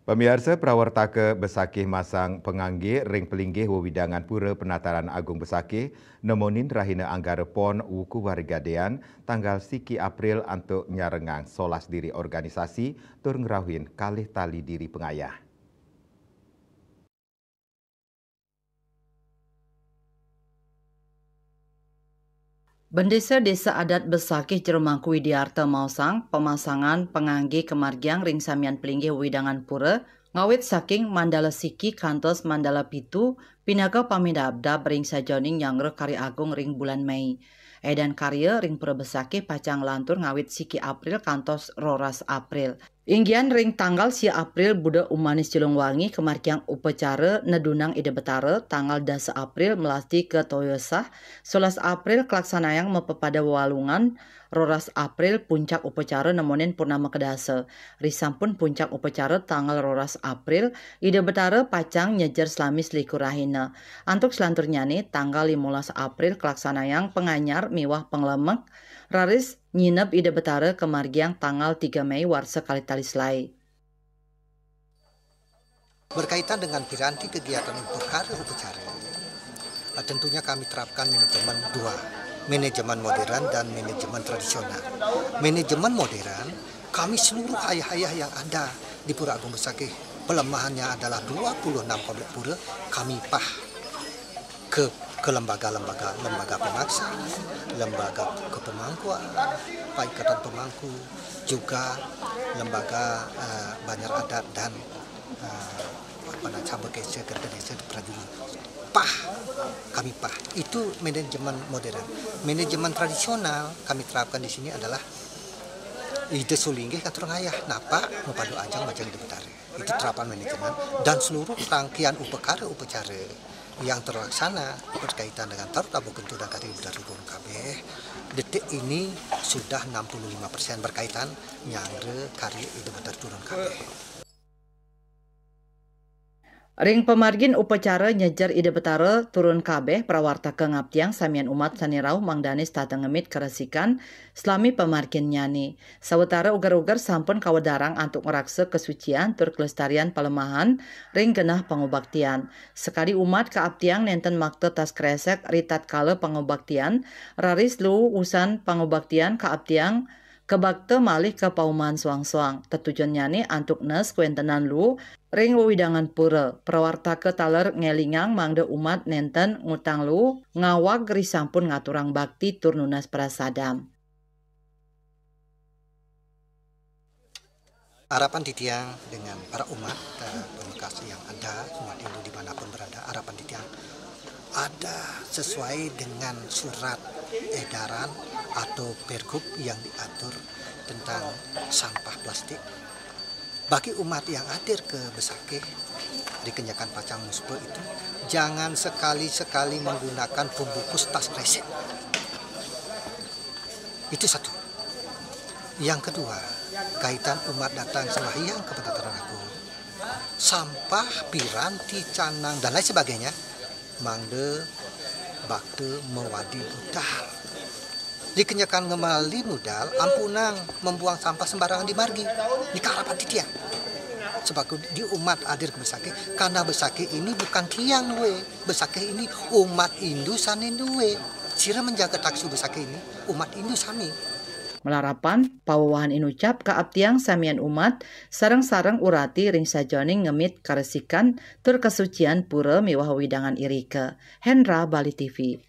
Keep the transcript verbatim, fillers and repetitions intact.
Pamiarsa, prawartaka besakih masang pangangge ring palinggih wewidangan Pura Penataran Agung Besakih nemonin rahina Anggara Pon wuku warga Dean tanggal siki April antuk nyarengang solas diri organisasi tur ngrauhin kalih tali diri pangayah. Bendesa Desa Adat Besakih Jero Mangku Widiarta maosang, pamasangan pangangge kamargiang ring samian palinggih wewidangan pura, ngawit saking mandala siki kantos mandala pitu, pinaka pamidabdab ring sajeroning nyanggra karya agung ring bulan Mei. Edan karya ring Pura Besakih pacang lantur ngawit siki April kantos roras April. Inggihan ring tanggal sia April Buda Umanis Julungwangi kamargiang upacara nedunang Ida Betara, tanggal dasa April melasti katoya sah, solas April kalaksanayang mapapada wewalungan, roras April puncak upacara nemonin purnama kedasa. Risampun puncak upacara tanggal roras April, Ida Betara pacang nyejer salami selikur rahina. Antuk selanturnyane, tanggal limolas April kalaksanayang panganyar miwah panglemek, raris nyineb Ida Betara kamargiang tanggal tiga Mei warsa kalih tali selae. Berkaitan dengan piranti kegiatan upakara upacara, eh, tentunya kami terapkan manajemen dua, manajemen modern dan manajemen tradisional. Manajemen modern, kami seluruh ayah-ayah yang ada di Pura Agung Besakih, pelemahannya adalah dua puluh enam komplek pura, kami pah ke, ke lembaga-lembaga, lembaga pemaksa, lembaga kepemangkuan, paikatan pemangku, juga lembaga, eh, banjar adat dan, eh, apa namanya, cabang desa, kereta desa, prajurit. Pah, kami pah. Itu manajemen modern. Manajemen tradisional kami terapkan di sini adalah Ida Sulinggih katur ngayah, napak mapadu ajeng majeng Ida Betara. Itu terapan manajemen dan seluruh rangkaian upakara upacara yang terlaksana berkaitan dengan taruh tabuh gentu dan karya Ida Betara turun kabeh. Detik ini sudah enam puluh lima persen berkaitan nyanggra karya Ida Betara turun kabeh. Ring pamargin upacara nyejer Ida Betara turun kabeh, prawartaka ngaptiang samian umat sane rauh mangdane setata ngemit karesikan salami pamarginnyane. Sawatara uger-uger sampun kawedarang antuk ngraksa kasucian tur kelestarian palemahan ring genah pangubaktian. Sakadi umat kaaptiang nenten makta tas kresek ritatkala pangubaktian, raris luuh wusan pangubaktian kaaptiang kabakta malih ka paumahan soang-soang. Tetujonnyane antuk nes kawentenan luuh ring wewidangan pura. Prawartaka taler ngelingang mangda umat nenten ngutang luuh ngawag risampun ngaturang bakti tur nunas prasadam. Harapan titiang dengan para umat, eh, pamekas yang ada, umat Hindu dimanapun berada, harapan titiang ada sesuai dengan surat edaran atau pergub yang diatur tentang sampah plastik. Bagi umat yang hadir ke Besakih, dikenyakan pacang muspa itu, jangan sekali-sekali menggunakan pembungkus tas kresek. Itu satu. Yang kedua, kaitan umat datang sembahyang ke Penataran Agung, sampah, piranti, canang, dan lain sebagainya, mangda bakta mawadi budal. Dikenyakan ngemali budal, ampunang membuang sampah sembarangan di margi. Nika harapan titiang. Sebab di umat hadir ke Besakih, karena Besakih ini bukan tiang duwe. Besakih ini umat Hindu sane duwe. Sira menjaga taksu Besakih ini umat Hindu sami. Malarapan pawewahan inucap kaaptiang samian umat sareng-sareng urati ring sajeroning ngemit karesikan tur kasucian pura miwah wewidangan irika. Hendra, Bali T V.